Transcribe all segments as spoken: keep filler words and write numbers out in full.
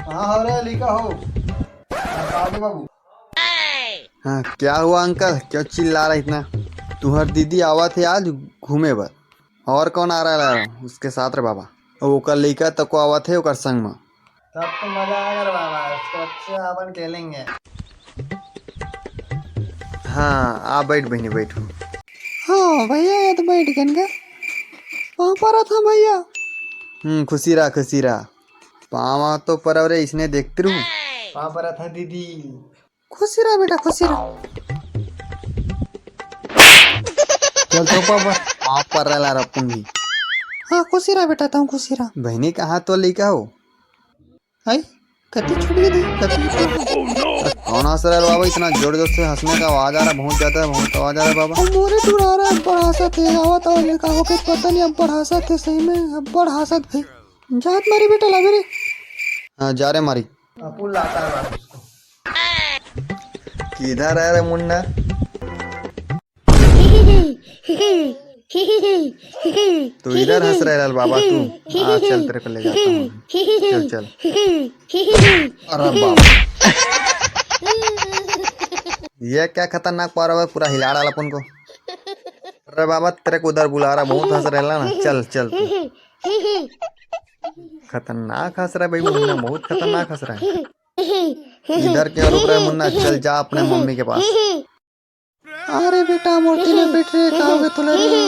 हाँ, हो रे, लिखा हो। हाँ, का हो गे बाबू? हाँ, क्या हुआ अंकल, क्यों चिल्ला रहा इतना? तुम्हार दीदी आवत है आज घूमे बर। और कौन आ रहा है उसके साथ रे बाबा? वो ओकर लइका तको आवत है ओकर संग में। तब तो मजा आएगा रे बाबा, उसको अच्छे अपन खेलेंगे। हाँ, आ बैठ बहिनी, बैठो। हाँ भैया, ये तो बैठ गन का। पाँव परत हँव भैया। हम्म, खुशी रहा, खुशी रहा। पाँव तो परव रे, इसने देखते रहू। पाँव परत हँव दीदी। खुशी रहा बेटा, खुशी रहा। चल तो पापा, पाँव परत हँव रे अपन भी। हाँ, खुशी रहा बेटा, तहूँ खुशी रहा। बहिनी, कहाँ तो लइका हो? आई, कति छूट गई, कति छूट गई? कौन हंस रहा है बाबा? इतना जोर जोर से हंसने का आवाज आ रहा है, बहुत ज्यादा, बहुत आवाज आ रहा है बाबा। अब मोरे टुरा रहा है, अब्बड़ हंसत है, आवत आवाज में का होके पता नहीं, अब्बड़ हंसत है सही में, अब्बड़ हंसत भाई। जात मारी बेटा, लावे रे। हाँ, जा रे मारी। अपुल लाता है बाबा उसको। किधर है रे मुन्ना? तू इधर हंस रहे लाल बाबा, तू। आ, चल, तेरे को ले जाता हूँ। चल, चल। अरे बाप। ये क्या खतरनाक पारा है, पूरा हिला डाला अपन को। अरे बाबा, तेरे को उधर बुला रहा, बहुत हंस रहे ना। चल, चल तू। खतरनाक हंस रहा है भाई मुन्ना, बहुत खतरनाक हंस रहा है। इधर क्या रुक रहा है मुन्ना, चल जा अपने मम्मी के पास। अरे बेटा, मोर तीन पेट रे, का होगे तोला रे?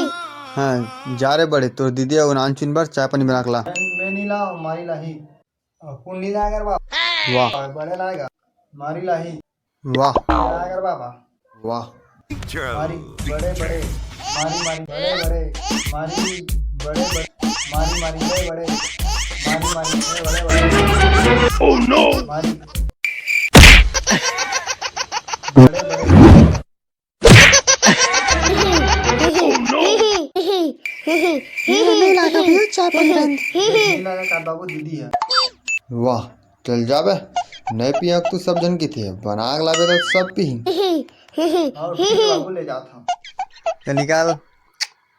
हाँ, जा रे बड़े, तोर दीदी अउ नानचुन बर चाय पानी बना के ला। मैं, मैं नहीं लाऊं, मारी लाही। अ, कौन नहीं लाएगा रे बाप? वाह। और बड़े लाएगा, मारी लाही। वाह। लाएगा रे बाबा। वाह। मारी, बड़े, बड़े, मारी, मारी, बड़े, बड़े, मारी, बड़े, बड़े, मारी, मारी, बड़े, बड़े, मारी, मारी, बड़े, बड़े, बड़े। Oh no! मारी। बड़े, बड़े, बड़े। ये नहीं लागा भैया, चाय पानी डाल दे। नहीं लागा का बाबू, दीदी है। वाह, चल जाबे। नहीं पिया तू, सब जन की थी, बना के लाबे तो सब पी। और फिर बाबू ले जाता हूँ। तो निकाल,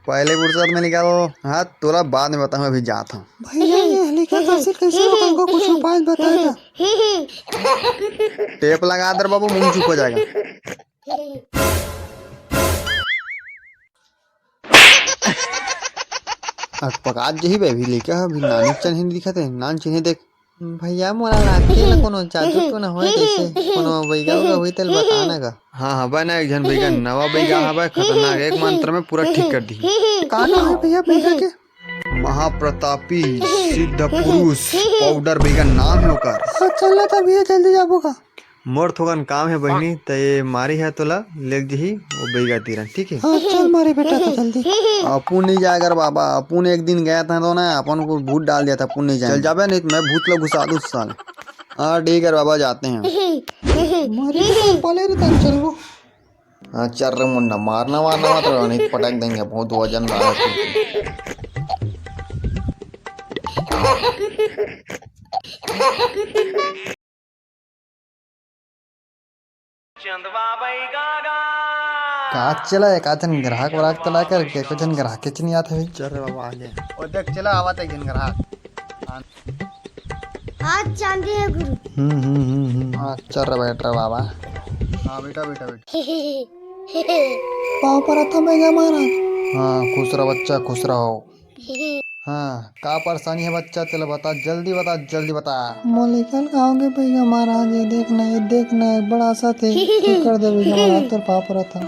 पहले फुर्सत में निकाल। हाँ, तोला बाद में बताऊँ, अभी जाता हूँ। भैया, ये हल्दी का तासीर कैसे होगा? हमको कुछ उपाय बताएगा? टेप लगा दे रे बाबू, मुंह चुप हो जाएगा। अकपकात जही बे, अभी लइका ह, अभी नानी चन ही दिखत हे, नान चिन्हे देख। भैया, मोला लागथे एला कोनो जादू तो ना होय कइसे? कोनो बइगा उगा होही तेला बता ना गा। हाँ, हाँ, बना एक झन बइगा, नवा बइगा हवय, खतरनाक, एक मंत्र में पूरा ठीक कर दिही। का नाम हे भैया बइगा के? महाप्रतापी सिद्ध पुरुष पाउडर बइगा नाम हे ओकर। हाँ, चल ना त भैया, जल्दी जाबो का। मोर थोकन काम हे बहिनी, त ये मारी ह तोला लेग जही वो बइगा तीरन, ठीक हे? हाँ, चल मारी बेटा, तो जल्दी। अपू नहीं जाएगा रे बाबा, अपू ने एक दिन गया था तो ना, अपन को भूत डाल दिया था, अपू नहीं जाएगा। चल जाबे, नहीं तो मैं भूत लोग घुसा दूँ साले। हाँ, ठीक है बाबा, जाते हैं। मारी बेटा, पले रे, तब चलबो। हाँ, चल रे मुन्ना, मारना वारना मत रहो, नहीं पटक देंगे, बहुत वजन रहा है। का चला, एक आध झन ग्राहक व्राहक तो ला कर, एको झन ग्राहक के नहीं आत हवे। चल रे बाबा, आ गया। ओ देख, चला, आवत एक झन ग्राहक। आज चांदी है गुरु। हम्म, हम्म, हम्म, हम्म। हाँ, चल रे, बैठ रे बाबा। हाँ, बेटा, बेटा, बेटा। पाँव परत हँव बइगा महाराज। हाँ, खुश रह बच्चा, खुश रहो। हाँ, का परेशानी हे बच्चा, तेला बता, जल्दी बता, जल्दी बता। मोर लइका ल का होगे बइगा महाराज, ये देख ना, ये देख ना, ये बड़ा सा थे, ठीक कर दे बइगा महाराज, तोर पाँव परत हँव।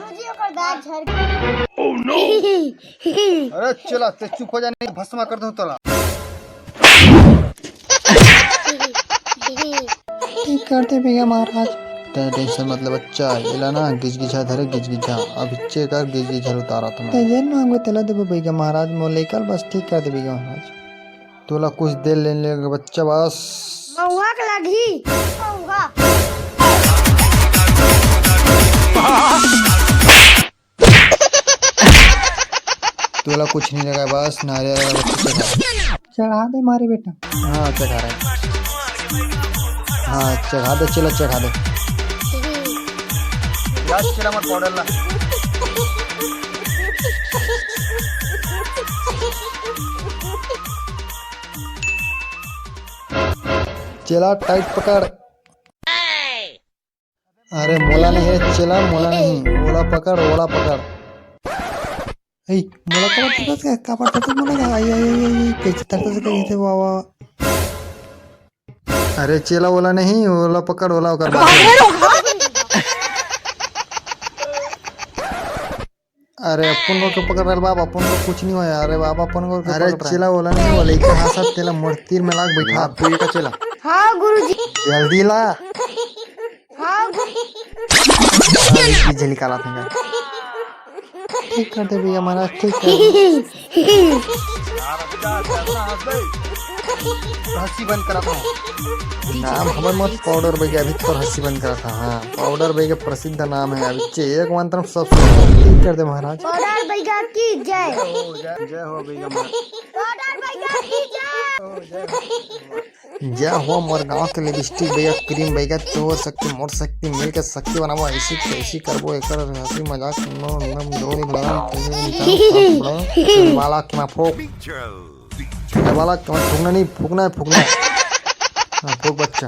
अरे चला, ते चुप हो जा, नहीं भस्म कर दूँ तोला। ठीक कर दे बइगा महाराज। तैं टेंशन मत ले बच्चा, एला ना गिजगिजा धरे, गिजगिजा। अभिच्चे कर गिजगिजा ल उतारत हँव। तैं जेन मांगबे तेला देबो बइगा महाराज, मोर लइका ल बस ठीक कर दे बइगा महाराज। तोला कुछ देर ले लेगा बच्चा बस। महुआ के लगही, महुआ। तोला कुछ नहीं लगा, बस नारियल अगरबत्ती चढ़ा। चढ़ा दे मारी बेटा। हाँ, चढ़ा रहा है। हाँ, चढ़ा दे, चलो चढ़ा दे। यार, चला मत पाउडर ला। चेला टाइट पकड़। अरे मोला नहीं है चेला, मोला नहीं, ओला पकड़, ओला पकड़। ए, मोला काबर धरत हे? काबर धरत हे मोला? आई, आई, आई, आई, आई, कैसे धरत हे, कैसे? वाह, वाह। अरे चेला ओला नहीं, ओला पकड़, ओला ओकर बाद। अरे अपन को क्यों पकड़ रहा है बाप? अपन को कुछ नहीं हुआ है। अरे बाप, अपन को क्यों अरे पकड़ रहा है? चेला ओला नहीं, ओला एक हाथ साथ तेला मोर तीर में लाग बैठा। तू ये का चेला? हाँ गुरुजी। जल्दी ला। हाँ गुरु। अरे की जली काला था। ठीक कर दे भैया महाराज, ठीक कर दे। हंसी बंद करा था। नाम हमर मत पाउडर बैग, अभी तो हंसी बंद करा था। हाँ, पाउडर बैग प्रसिद्ध नाम है। अभी चे एक मंत्र में सब सुन। ठीक कर दे महाराज। पाउडर बैग की जय। जय हो बैग महाराज। पाउडर बैग की जय। जय हो मोर गांव के लिपस्टिक बैग, क्रीम बैग, तोर शक्ति मोर शक्ति मिल के शक्ति बनाबो। ऐसी कैसी करबो एकर हंसी मजाक। नो नम दो वाला के मैं फोक। वाला के मैं फूकना नहीं, फूकना है, फूकना है। हाँ, फूक बच्चा।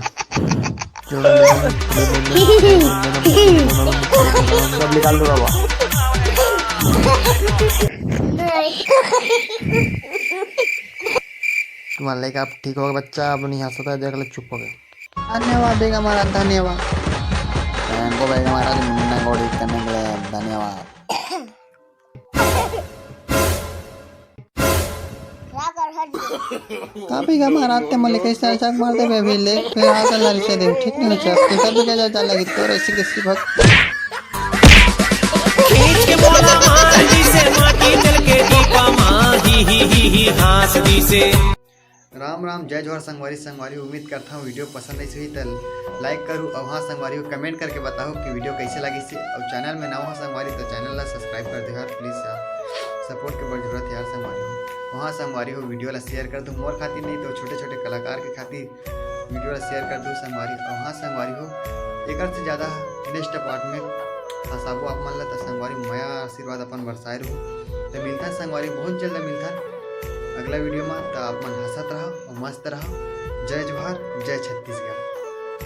सब निकाल दो बाबा। तुम्हारा लड़का अब ठीक होगा बच्चा, अब नहीं हंसता है, देख ले चुप हो गया। धन्यवाद बैग महाराज, धन्यवाद। Thank you बैग महाराज, मुन्ना को ठीक करने के लिए धन्यवाद। का बैग महाराज ते मले कैसे ऐसा मार देबे अभी ले, फिर आगे लड़ से दे, ठीक नहीं होता, फिर सब जगह जा लगी तोर ऐसी कैसी भग। खींच के मोला मार दिसे, माटी जल के दीपा मा, ही, ही, ही, ही, हाँस दिसे। राम राम, जय जोहार संगवारी। संगवारी, उम्मीद करता हूँ वीडियो पसंद आई होही त like करू, और हाँ संगवारी हो, comment करके बताओ कि वीडियो कैसे लगी से, और channel में नवा हो संगवारी तो channel ला subscribe कर दे यार please यार, support के बड़ जरूरत है यार संगवारी हो। और हाँ संगवारी हो, वीडियो ला share कर दो, मोर खातिर नहीं तो छोटे छोटे कलाकार के खातिर वीडियो ला share कर दो संगवारी। और हाँ संगवारी हो, एकर से ज़्यादा next part में हंसाबो आप मन ला, त संगवारी मया आशीर्वाद अपन बरसाए रहू। त मिलथन संगवारी, बहुत जल्द मिलथन अगला वीडियो में। त आप मन हंसत रहा और मस्त रहा। जय जोहार, जय छत्तीसगढ़।